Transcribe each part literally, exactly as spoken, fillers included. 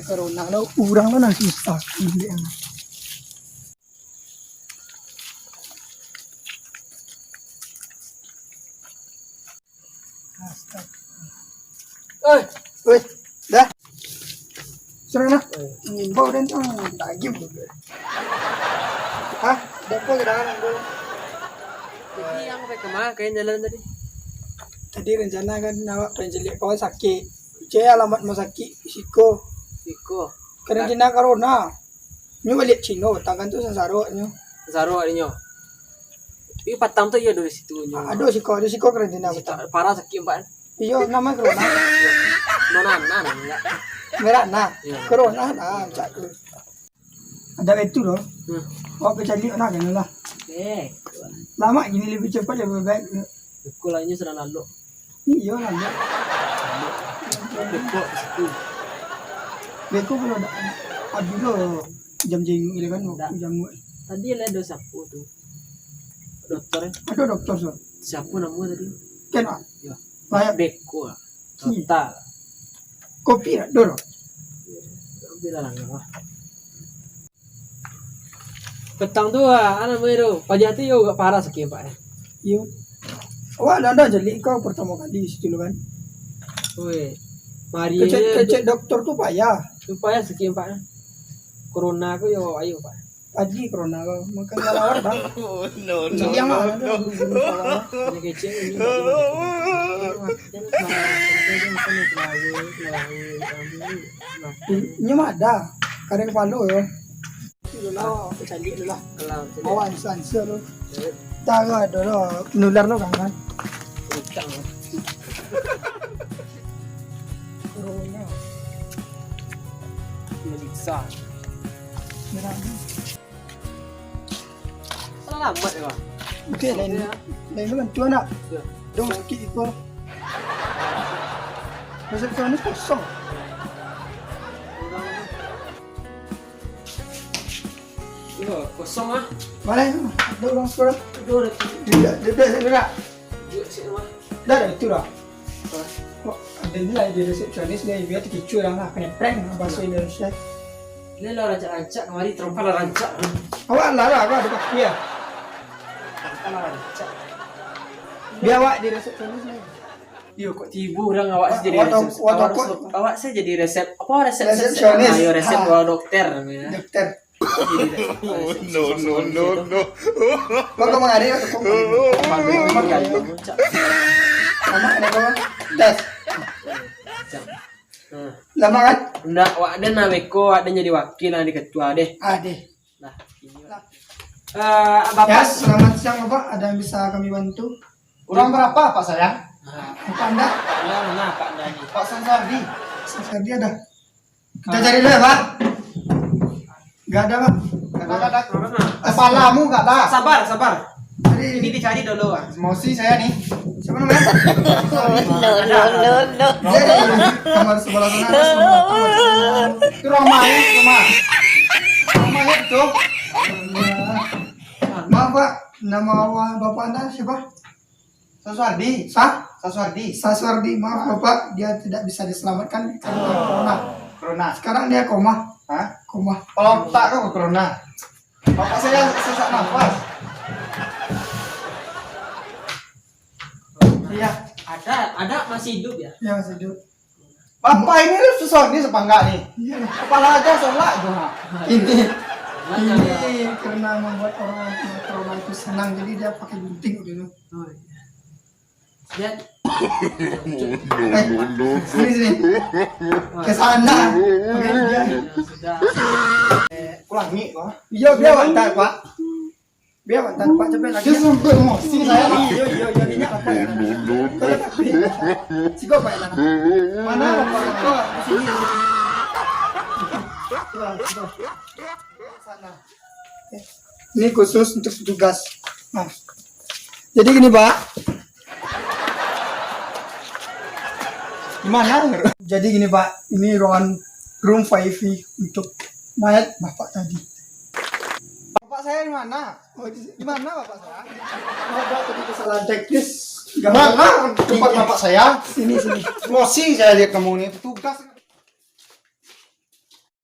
Corona lo, urang lo nan susah. Oi, oi, dah. Sudah lah. Ngimbau dan tu daging tu. Hah? Depo ke dalam tu? Jadi, ang sampai ka ma, kain jalan tadi? Tadi rencana kan awak pengen caliak kawan sakik. Cek alamat rumah sakik, siko. Siko. Karantina corona. Nyo baliak Cino, tangan tu sansaro nyo. Sansaro nyo. Tapi patang tu iyo ado di situ nyo. Ah, ado siko, ado siko karantina patang. Parah sakik, Pak. Iyo, namo corona. Corona, nah, nah, enggak. Merah, nah. Iyo. Corona, nah, cak tu. Ado itu loh. Hmm. Awak kecaliak nak kan lah. Eh. Lama gini lebih cepat lebih baik. Sekolahnya sudah lalu. Iyo lah. Beko di situ. Beko kalau dak, abis lo jam jenguk gitu kan, waktu jenguk. Tadi lah ado siapa tu? Dokter, eh? Ado dokter, so. Siapa nama tadi? Kan, Pak? Ya. Banyak. Beko lah. Total. Kopi dak, Dor? Kopi lah langgar lah. Petang tu, ah, anak muda tu, pajak tu yo agak parah sakik, Pak, eh. Iyo. Awak dak ado jadi kau pertama kali di situ lo kan. Oi. Mari kecek, kecek dokter tu payah. Tu payah sakik, Pak. Corona ko yo ayo, Pak. Tadi corona ko makan lalawar, Bang. No, no, no, no. Kecek ni. Inyo mah ado. Kadang kepala yo. Dulu lah, awak caliak dulu lah. Kalau caliak. Awak ansur-ansur tu. Caliak. Tara dulu, nular lo kan, kan? Utang. Corona. Bisa. Merah. Selamat ya, Bang. Oke, lain, ya. Lain bulan, cuan nak? Ya. Dong sakit ikor. Resepsionis kosong. Yo, kosong ah. Mana? Ada orang sekolah. Duduk, duduk, duduk. Duduk sini, Bang. Dah, dah, itu dah. Apa? Kok ada ni lah, dia resepsionis dia, biar terkecoh orang lah, kena prank lah bahasa Indonesia. Ni lah rancak-rancak, kemari terompa lah rancak. Awak lah, lah, awak ada kaki ya? Terompa lah rancak. Biar awak di resepsionis ni. Yo, kok tibo urang awak sah jadi resep-, awak, awak sah jadi resep-, apa, resep-, resepsionis. Ayo, resep, ah, dokter namanya. Dokter. No, no, no, no. Kau, kau mangari, kau mangari. Mama, ada kau? Das. Lama kan? Ndak, wak den lah beko, wak den jadi wakil lah, di ketua deh. Ah, deh. Lah, ini, Pak. Eh, Bapak. Ya, selamat siang, Bapak. Ada yang bisa kami bantu? Kurang berapa, Pak, saya? Nah, Pak Anda? Pak Anda, mana Pak Anda ni? Pak Sansardi. Sansardi ada. Kita cari dulu ya, Pak. Gak ada, Pak. Gak ada. Gak ada, corona. Kepalamu gak ada. Sabar, sabar. Jadi ini dicari dulu, Pak. Emosi saya nih. Siapa namanya? No, no, no, no. Dia di kamar sebelah sana ada, sebelah kamar sebelah. Itu rumah mayat, rumah. Rumah mayat itu. Maaf, Pak. Nama awak, Bapak Anda siapa? Sasuardi. Sa? Sasuardi. Sasuardi, maaf, Bapak, dia tidak bisa diselamatkan karena corona. Corona. Sekarang dia koma. Hah? Koma. Kalau tak kau corona. Bapak saya sesak nafas. Iya. Ada, ada masih hidup ya? Iya, masih hidup. Bapak ini lah susah ni sepanggak ni. Iya. Kepala aja solak tu, ha. Ini, ini karena membuat orang corona itu senang, jadi dia pakai gunting gitu. Oh, iya. Dan sini, sini. Ke sana. Oke, iya. Sudah. Eh, kulangi, Pak. Iya, biar bantai, Pak. Biar bantai, Pak, capek lagi. Dia sampai emosi saya, Pak. Iya, iya, iya, minyak apa ya? Kalau tapi, siko, Pak, ya. Mana, Pak? Kok di sini? Sudah, sudah. Sana. Ini khusus untuk petugas. Nah. Jadi gini, Pak. Gimana? Jadi gini, Pak. Ini ruangan room V I P untuk mayat Bapak tadi. Bapak saya di mana? Oh, di, di mana Bapak saya? Bapak tadi kesalahan teknis. Mana tempat Bapak saya? Sini, sini. Emosi saya lihat kamu ini, petugas.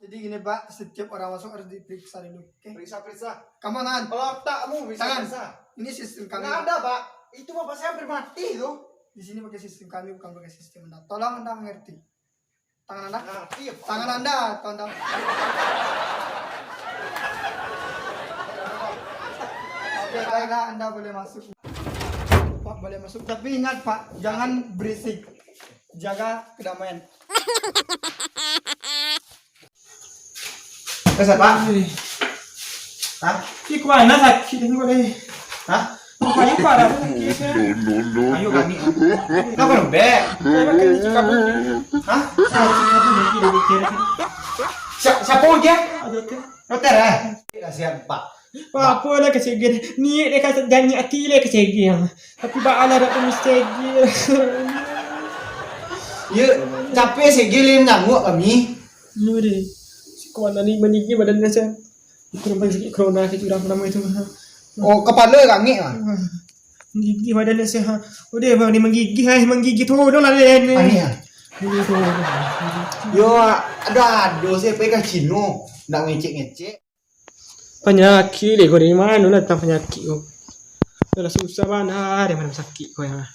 Jadi gini, Pak, setiap orang masuk harus diperiksa dulu. Oke? Periksa, periksa. Kamu tangan. Kalau otakmu bisa Tangan. periksa. Ini sistem kami. Nggak ada, Pak. Itu Bapak saya hampir mati tuh. Di sini pakai sistem kami, bukan pakai sistem Anda. Tolong Anda mengerti. Tangan Anda. Ngerti ya, Pak? Tangan Anda, tonton. Oke, baiklah, Anda boleh masuk. Pak, boleh masuk. Tapi ingat, Pak, jangan berisik. Jaga kedamaian. Pesan, Pak. Hah? Ih, kuana sakik ni, Pak, eh. Hah? Kuana parah sakik, eh. Ayo, kami. Kenapa, Bek? Hah? Siapa dia? Dokter, eh? Kasihan, Pak. Apa lah kasih gini? Niat dia kasih, dan niat hati dia kasih gini. Tapi baalah dak tumis segi. Yo, capek segi lin nganguak kami. Yo deh. Si kawan ni maninggi badan dia, Seh. Itu nampak sakit corona ke curang nama itu. Oh, kepala kangek ah. Manggigih badan dia, Seh. Oh, dia bang, dia manggigih, eh, manggigih tu, dah lah dia ni. Aneh ah. Ini tu. Yo, ada-ada saya pergi ke Cino, nak ngecek-ngecek. Panyakik deh, kau dari mano datang panyakik kau? Dah lah susah bana, dari mano sakik kau yang.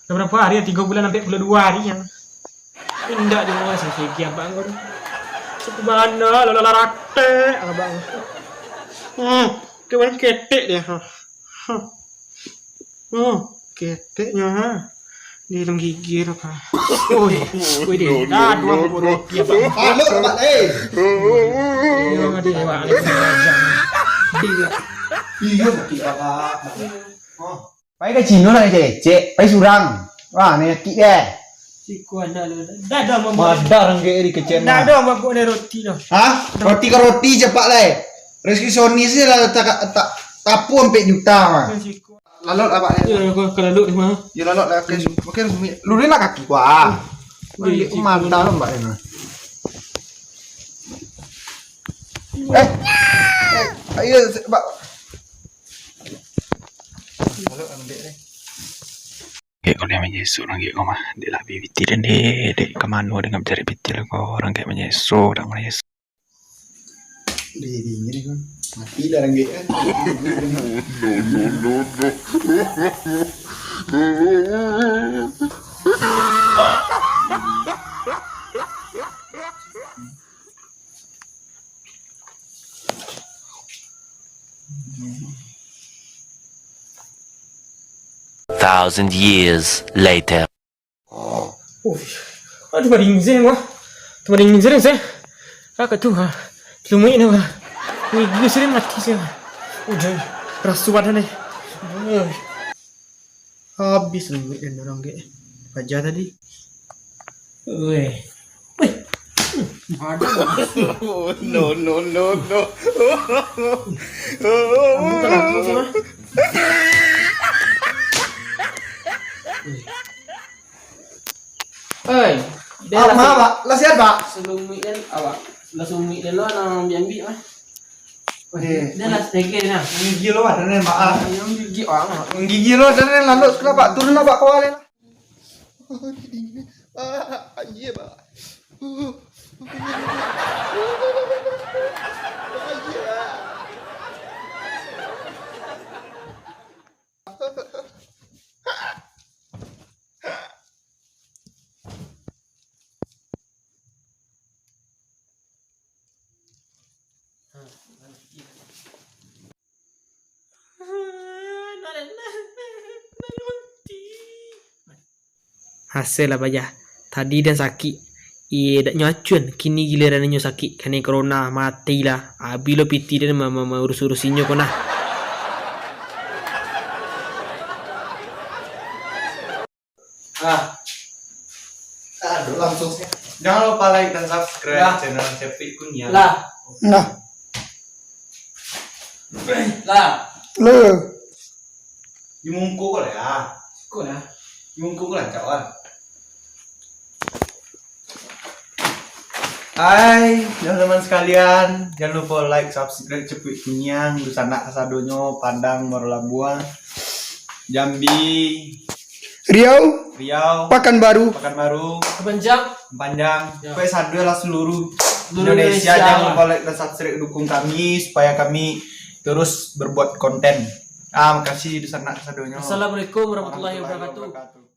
Dah berapa hari, tiga bulan sampai puluh dua hari yang. Indak di rumah saya segi abang kau tu. Suku bana, lala rate, abang. Hmm, kau ketek dia. Huh. Hmm, keteknyo, ha. Di dalam gigi tu, ha. Oi, oi, deh. Dah, dua puluh rupiah, Pak. Anu, Pak, eh. Iyo, deh, Pak. Iyo, sakik, Pak. Oh. Pai ka Cino lah, lecek-lecek. Pai surang. Wah, sakik deh. Siku anak lu. Dah, dah, mambuat. Madah ranggek di kecen. Dah, dah, mambuat ni roti dah. Hah? Roti ka roti, cepat lah, eh. Resepsionis je lah, tak, tak, tapu ampek juta mah. Siku. Lalok lah, Pak, ya. Ya, aku akan lalok ni, mah. Ya, lalok lah. Oke, oke, Sumi. Lu ni nak kaki gua. Iya, iya, mantap, Pak, ya. Eh, eh, ayo, Pak. Lalok lah, ambil deh. Gek kau ni manyeso, orang gek kau mah. Dek lah, bi piti den, dek. Dek, ka mano den mancari piti lah kau? Orang gek manyeso, dak manyeso. Deh, dingin ni kan. Mati dah ranggek kan. No, no, no, no. Thousand years later. Uish, aduh, baringin wah. Tu baringin sering, seh. Kakak tu, ha. Lumik ni, wah. Gigi sering mati, seh. Udah, rasu badan ni. Uish. Habis lumik dan orang ke. Paja tadi. Weh. Weh. Ada. No, no, no, no. Kamu tak laku sih, mah? Oi, dia Ah, lah maaf, su- Pak. Lah siap, Pak. Salumik kan, awak. Lah salumik dia lo, nang ambil-ambil, mah. Eh. Dia lah setegel, nah. Gigi lo ada nih, Pak. Ah, yang gigi, ah, Pak. Gigi lo ada nih, lalu sekolah, Pak. Turun lah, Pak, ke bawah lah. Oh, ini, Pak. Anjir, Pak. Anjir, Pak. Hasai lah, Bajah. Tadi den sakik. Iye, dak nyo acuan. Kini giliran inyo sakik. Kanai corona, mati lah. Abih lo piti den ma-, ma-, ma-, urus-urus inyo ko nah. Ah. Aduh, langsung sih. Jangan lupa like dan subscribe Nah. channel Cepik Kuniang. Lah. Nah. Lah. Lo. Di mungko ko lah ya. Ko lah. Di mungko ko lah, kawan. Hai, teman-teman sekalian, jangan lupa like, subscribe Cepik Kuniang, dunsanak kasadonyo, Padang, Muaro Labuah, Jambi, Riau, Riau, Pakanbaru. Pakanbaru, Panjang. Panjang, Ya. Pokoknya sado lah seluruh Indonesia. Jangan lupa like dan subscribe, dukung kami supaya kami terus berbuat konten. Ah, makasih di sana sadonyo. Assalamualaikum warahmatullahi wabarakatuh.